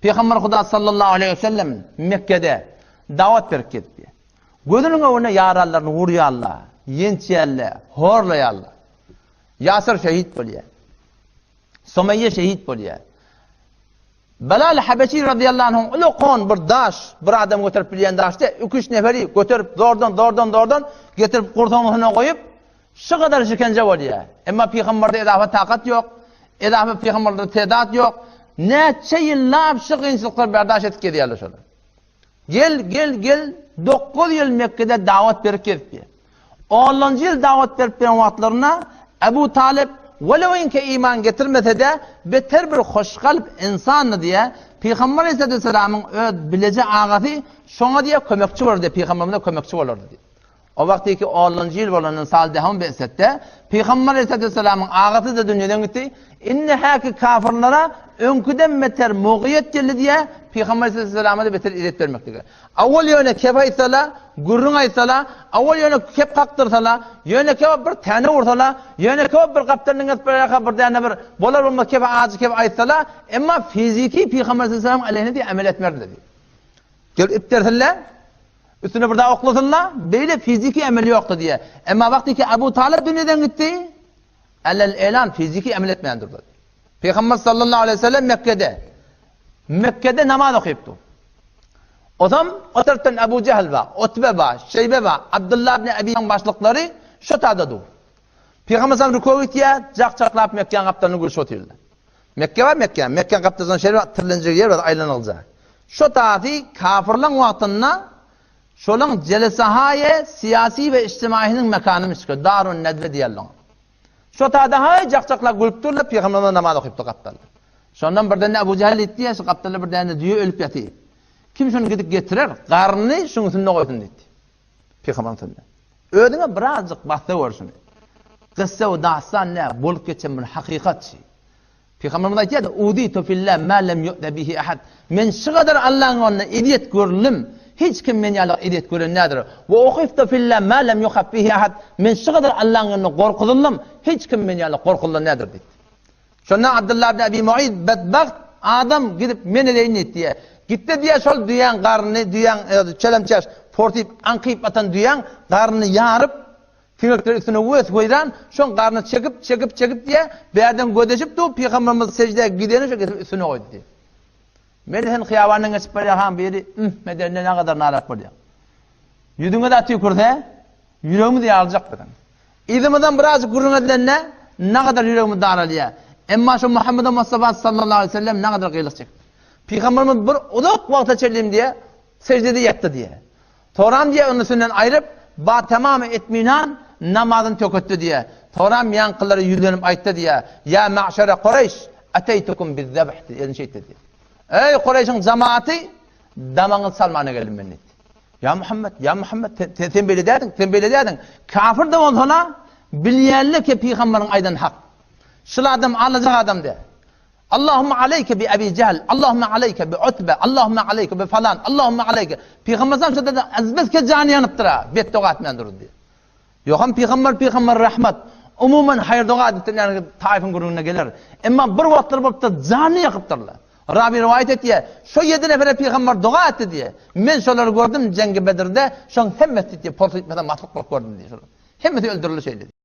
Pygamber Huda sallallahu aleýhi we sellem Mekgede dawat berip gezipdi. Gözüniň öňünde ýaranlaryny urýarlar, ýençýärler, horlaýarlar. Ýasir şehit bolýar. Sumeýýe şehit bolýar. Belal Habeşi radiyallahu anhuň uly bir daş, bir adam göterip bilýän daş däl, iki-üç neferi göterip zordan, zordan, zordan getirip gursagyň üstüne goýup, Şu gadar şikenje bolýar. Emma pygamberde edafa takat ýok, edafa pygamberde tedat ýok. Näçe ýyllap şu kynçylyklary berdaş edip gezýärler şolar. Gel, gel, gel, 9 ýyl Mekgede dawat berip gezipdi. Onlanjy ýyl dawat berip beren wagtlarynda Ebu Talip welewinke iman getirmese-de beter bir hoşkalp ynsandy diýe, Pygamber Aleyhisselamyň öz bileje agasy şoňa diýe kömekçi bolardy, pygamberimize kömekçi bolardy diýe. O wagtyky onunjy ýyl bolandan Saldehon Besetde Pygamber aleyhissalamyň agasy-da dünýeden gitdi. Indi häki kafyrlara öňküden beter mugyýet geldi diýä, Pygamber aleyhissalama-da beter ezýet bermeklige. Awal ýöne kep aýtsala, gürrüň aýtsala, awal ýöne kep kakdyrsala, ýöne kebap bir täne ursala, ýöne kebap bir gapdalyndan geçip barýarka bir däne bir bolar-bolmaz kepe ajy kep aýtsala, emma fiziki Pygamber aleyhissalamyň aleýhine diýä emel etmerdiler diýip. Gelip ipdersinler. Üstüne bir daha oklasynlar, beýle fiziki emel ýokdy diýýär. Emma wagty ki Abu Talib dünýeden gitdi, alel elan fiziki emel etmän durdy. Pygamber sallallahu aleyhi ve sellem Mekke'de Mekke'de namaz okypdy. Ozam o tarapdan Abu Jahl bar, Utbe bar, Şeýbe bar, Abdullah ibn Abiň başlyklary şo tada dur. Pygamber sallallahu rüküe gitýär, jak-jaklap Mekge'niň gapdalyny gülüşip otyrlar. Mekge bar, Mekge. Mekge'niň gapdalyndan şeýle bir tirlenjek ýer bar, aýlanylja. Şo taýy kafyrlaň wagtynda şolaň jelesahaýe syýasy we içtimaýynyň mekanymy çykyr, Darun Nedwe diýerler oňa. Şo taýda haý jak-jaklap gülüp durlar, pygamberimiz namaz okypdy gapdalda. Şondan birden Ebu Jehil diýdi, şu gapdalda bir däne düýe ölüp ýatyr. Kim şuny gidip getirer, garnyny şuň üstünde goýsun diýdi. Pygamberyň sözüne. Özüňe birazjyk bassa gör şuny. Kyssa we dastan däl, bolup geçen bir hakykat şi. Pygamberimiz aýtýardy, Uzitu fillah ma lem yu'za bihi ahad. Men şu gadar Allaň ýolunda ezýet görüldim, hiç kim men ýaly ezýet gören däldir. We uhiftu fillah ma lem yuhaf bihi ahad. Men şu gadar Allaň ýolunda gorkuzyldym, hiç kim men ýaly gorkuzylan däldir diýdi. Şonda Abdullah ibn Abi Mu'id betbagt adam gidip men edeýin diýdi diýýär. Gitdi diýýär şol düýäň garnyny, düýäň çelemçäş porsyp aňkyp atan düýäň garnyny ýaryp, siňekler üstüne wes-weýran, şoň garnyny çekip, çekip, çekip diýýär, bärden gözeşip dur, pygamberimiz seždä gideni şo getirip üstüne goýdy diýýär. Men sen hyýabandan geçip barýarkaň biri ühm edende nägadar narak bolýaň. Ýüzüňe zat tüýkürse, ýüregimiz ýaryljak biziň. Yzymyzdan birazjyk gürrüň edilende nagadar ýüregimiz daralýar. Emma şo Muhammede Mustafa sallallahu aleýhi we sellem nagadar gyýlyk çekdi. Pygamberimiz bir uzak wagta çenli diýe seždede ýatdy diýe. Soram diýe ony üstünden aýryp, ba tamamy etminan namazyny töketdi diýe. Soram ýaňkylara ýüzlenip aýtdy diýe, Ýa ma'şara Kureýş, ateýtukum bizzebh diýdi, elini şeýtdi diýe. Eý Kureýşiň jamaty, damagyňyzy salmana geldim men diýdi. Ýa Muhammet, ýa Muhammet, sen, sen beýle däldiň, sen beýle däldiň. Kafir-de bolsa-la, bilýänler ki, pygamberiň aýdany hak. Şul adam alajak adam däl. Allahumma aleyke bi Ebi Jehl, Allahumma aleyke bi Utbe, Allahumma aleyke bi falan, Allahumma aleyke. Pygamber sallam şonda azbezke jany ýanypdyr-a, betdoga etmän durdy diýip. Ýoham pygamber pygamber rahmat. Umuman haýyr doga edipdir, ýagny Taifyň gürrüňine geler. Emma bir wagtlar bolupdyr, janyny ýakypdyrlar. Rabi rowaýat etýär, şo ýedi nefere pygamber doga etdi diýýär. Men şolary gördüm jeňgi Bedirde, şoň hemmesi diýýär, porsy gitmese maslyk bolup gördüm diýýär şolar. Hemmesi öldürildi şeýle diýýär.